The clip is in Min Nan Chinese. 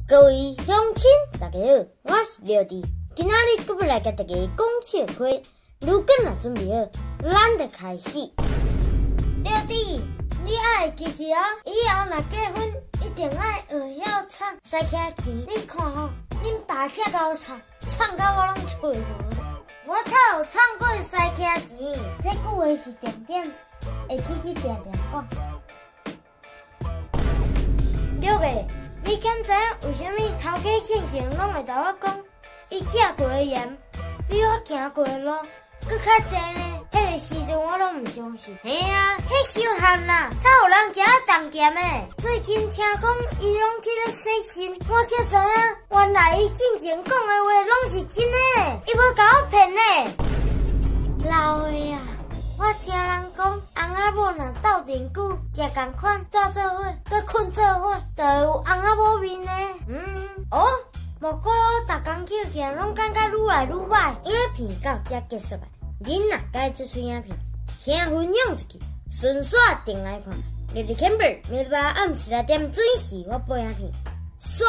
各位鄉親，大家好，我是廖弟，今仔日閣欲來共大家講笑話。如果若準備好，咱就開始。廖弟，你愛記住哦，以後若結婚，一定愛學曉創西車錢。你看吼，恁爸遮𠢕創，創甲我攏喙無。我較有創過西車錢，這句話是重點，會記記定定講。六個，你敢知影為啥物頭家進前攏會共我講，伊食過的鹽比我行過的路閣較濟呢？彼个時陣我攏毋相信。嘿啊，彼傷譀啦，較有人食重鹹的。最近聽講伊攏去咧洗身，我才知影原來伊進前講的話攏是真的，伊無共我騙呢。老的啊，我聽人講，翁仔某若鬥陣久，食仝款，跩做伙，閣睏做伙，就會有翁仔某面的。哦，莫怪我逐工起來攏感覺愈來愈䆀。影片到這結束啊！恁若佮意這喙影片，請分享出去，順紲轉來看。日日 Camper 每禮拜暗時6點準時發布影片。煞。